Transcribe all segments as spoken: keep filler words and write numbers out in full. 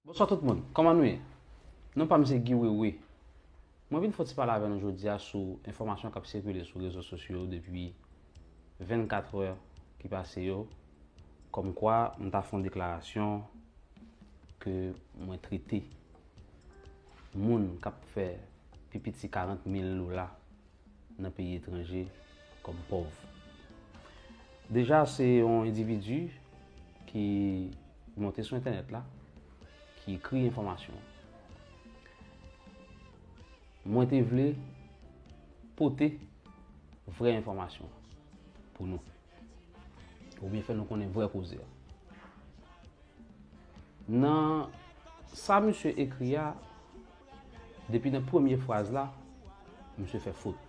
Bonswa tout moun, kòman nou ye? Non pa m se Guy Wewe. Mwen vin fè yon ti pale avè nou jodi a sou enfòmasyon k ap sikile sou rezo sosyo yo depi vennkat è ki pase yo, kòmkwa m ta fè yon deklarasyon ke mwen trete moun k ap fè pi piti karant mil dola nan peyi etranje kòm pòv. Deja, se yon endividi ki monte sou entènèt la, ki ekri enfòmasyon. Mwen te vle pote vrè enfòmasyon pou nou, oubyen fè nou konnen vrè koze a. Nan sa misye ekri a, depi nan premye fraz la, misye fè fot.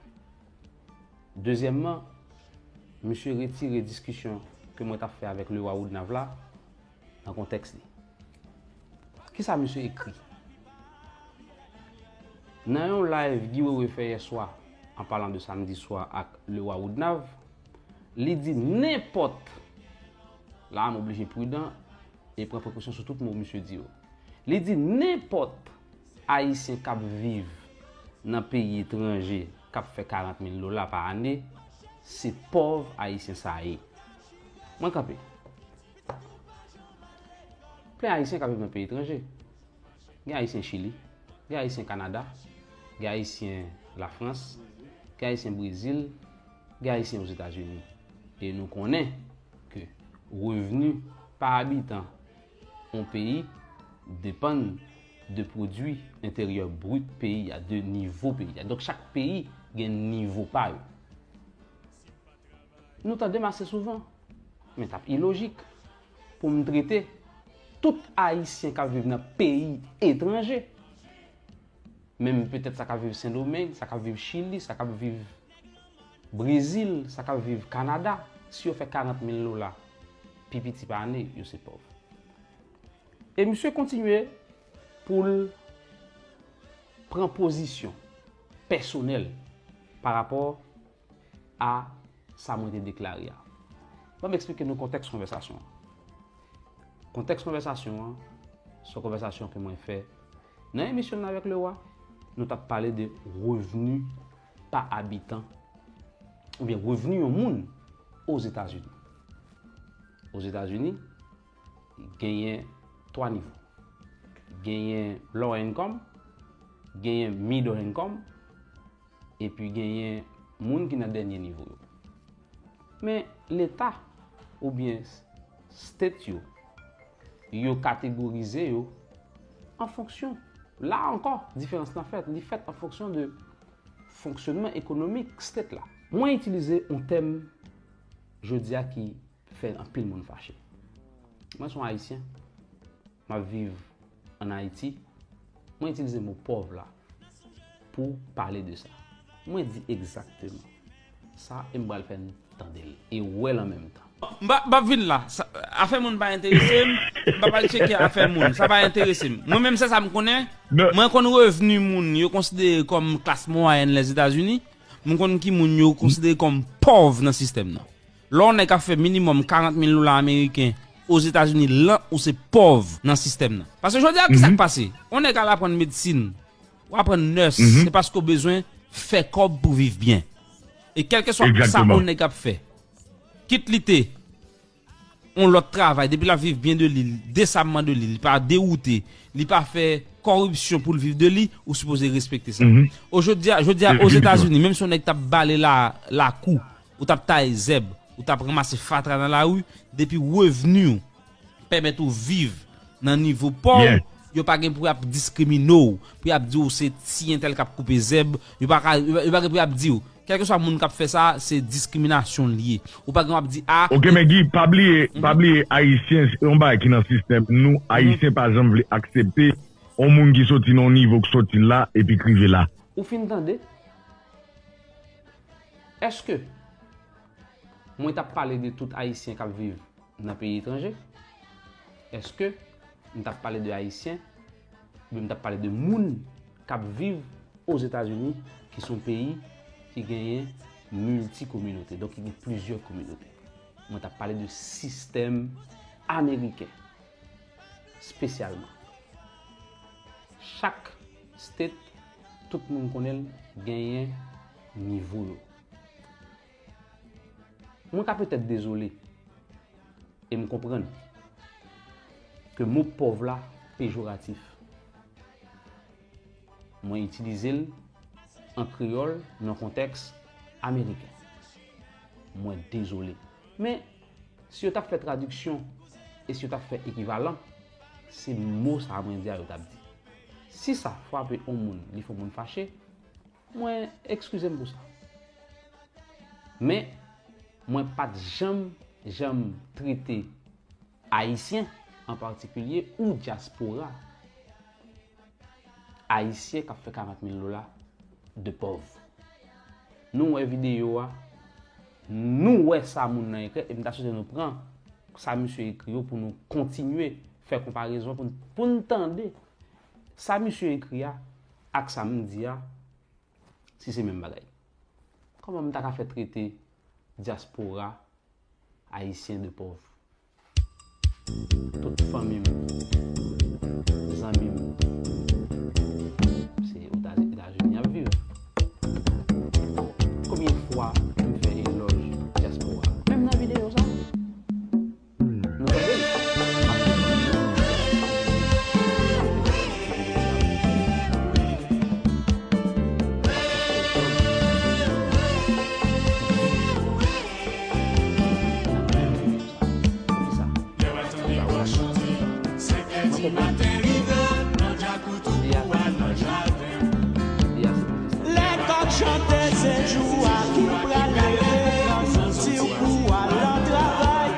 Dezyèmman, misye retire diskisyon ke mwen t ap fè avèk Lewa Woodnav la nan kontèks li. Kisa misye ekri? Nan yon live Guy Wewe fè yè swa, an palan de samdi swa ak Lewa Woodnav, li di nenpòt, la a m oblije pridan e pran prekosyon sou tout mo misye di yo. Li di nenpòt Ayisyen k ap viv nan peyi etranje k ap fè karant mil dola pa ane, se pòv Ayisyen sa a ye. Mwen kanpe. Plen Ayisyen k ap viv nan peyi etranje. Gen Ayisyen Chili, gen Ayisyen Kanada, gen Ayisyen Lafrans, gen Ayisyen Brezil, gen Ayisyen Ozetazini. E nou konnen ke revni pa abitan yon peyi depann de pwodui enteryè brit peyi a, de nivo peyi a. Donk, chak peyi gen nivo pa yo. Nou tande m ase souvan, men t ap ilojik pou m trete tout Ayisyen k ap viv nan peyi etranje, menm petèt sa k ap viv Sendomeng, sa k ap viv Chili, sa k ap viv Brezil, sa k ap viv Kanada, si yo fè karant mil dola pi piti pa ane, yo se pòv. E misye kontinye pou l pran pozisyon pèsonèl pa rapò a sa mwen te deklare a. Ban m eksplike nou kontèks konvèsasyon an. Kontèks konvèsasyon an, se yon konvèsasyon ke mwen fè nan emisyon m nan avèk Lewa. Nou t ap pale de revni pa abitan, oubyen revni yon moun Ozetazini. Ozetazini, genyen twa nivo. Genyen low income, genyen middle income, epi genyen moun ki nan dènye nivo yo. Men leta oubyen state yo, yo kategorize yo an fonksyon. La ankò, diferans lan fèt. Li fèt an fonksyon de fonksyonman ekonomik state la. Mwen itilize yon tèm jodi a ki fè anpil moun fache. Mwen se yon Ayisyen, m ap viv ann Ayiti, mwen itilize mo pòv la pou pale de sa. Mwen di egzakteman sa e m pral fè n tande l e wè l an menm tan. M pa, m p ap vin la. Sa, afè moun pa enterese m. M p ap al tcheke afè moun. Sa pa enterese m. Mwen menm, se sa m konnen. Mwen konn revni moun yo konsidere kòm klas mwayèn Lèzetazini. Mwen konn ki moun yo konsidere kòm pòv nan sistèm nan. Lè yon nèg ap fè minimòm karant mil dola ameriken Ozetazini, lan ou se pòv nan sistèm nan. Paske jodi a, kisa k pase? Yon nèg al aprann medsin, ou aprann nèse, se paske w bezwen fè kòb pou viv byen. E kèlkeswa sa yon nèg ap fè, kit li te yon lòt travay, depi l ap viv byen de li, desabman de li, li pa dewoute, li pa fè kòripsyon pou l viv de li, ou sipoze respekte sa. O jodi a, jodi a, Ozetazini, menm si yon nèg t ap bale la, lakou, ou t ap taye zèb, ou t ap ranmase fatra nan lari, depi revni w pèmèt ou viv nan nivo pa w, yo pa gen pou y ap diskrimine w, pou y ap di w se ti entèl k ap koupe zèb, yo pa ka, yo pa, yo pa gen pou y ap di w. Kèlkeswa moun k ap fè sa, se diskriminasyon l ye. Ou pa gen w ap di, a, Ok, men Guy, pa bliye, pa bliye, Ayisyen, se yon bagay ki nan sistèm nou. Ayisyen pa janm vle aksepte yon moun ki soti nan yon nivo k soti la, epi k rive la. Ou fin tande? Èske mwen t ap pale de tout Ayisyen k ap viv nan peyi etranje? Èske m t ap pale de Ayisyen, oubyen m t ap pale de moun k ap viv Ozetazini, ki se yon peyi ki genyen milti kominote, donk ki gen plizyè kominote? Mwen t ap pale de sistèm ameriken, espesyalman. Chak state, tout moun konnen l, genyen nivo yo. Mwen ka petèt dezole, e m konprann ke mo pòv la pejoratif. Mwen itilize l an kreyòl nan kontèks ameriken. Mwen dezole. Men, si yo t ap fè tradiksyon e si yo t ap fè ekivalan, se mo sa a mwen di a yo t ap di. Si sa frape yon moun, li fè yon moun fache, mwen ekskize m pou sa. Men, mwen pa t janm, janm trete Ayisyen an patikilye ou dyaspora ayisyen k ap fè karant mil dola de pòv. Nou wè videyo a, nou wè sa moun nan ekri, e m ta swete nou pran sa misye ekri yo pou nou kontinye fè konparezon, pou n, pou n tande sa misye ekri a ak sa m di a, si se menm bagay. Kòman m ta ka fè trete dyaspora ayisyen de pòv? Tout fanmi m, zanmi m, se Eta-, Etazini y ap viv. Konbyen fwa m fè elòj dyaspora? Menm nan videyo sa, nou tande l. Lè kòk chante, se jou a ki pral leve, nan santi w pou al nan travay.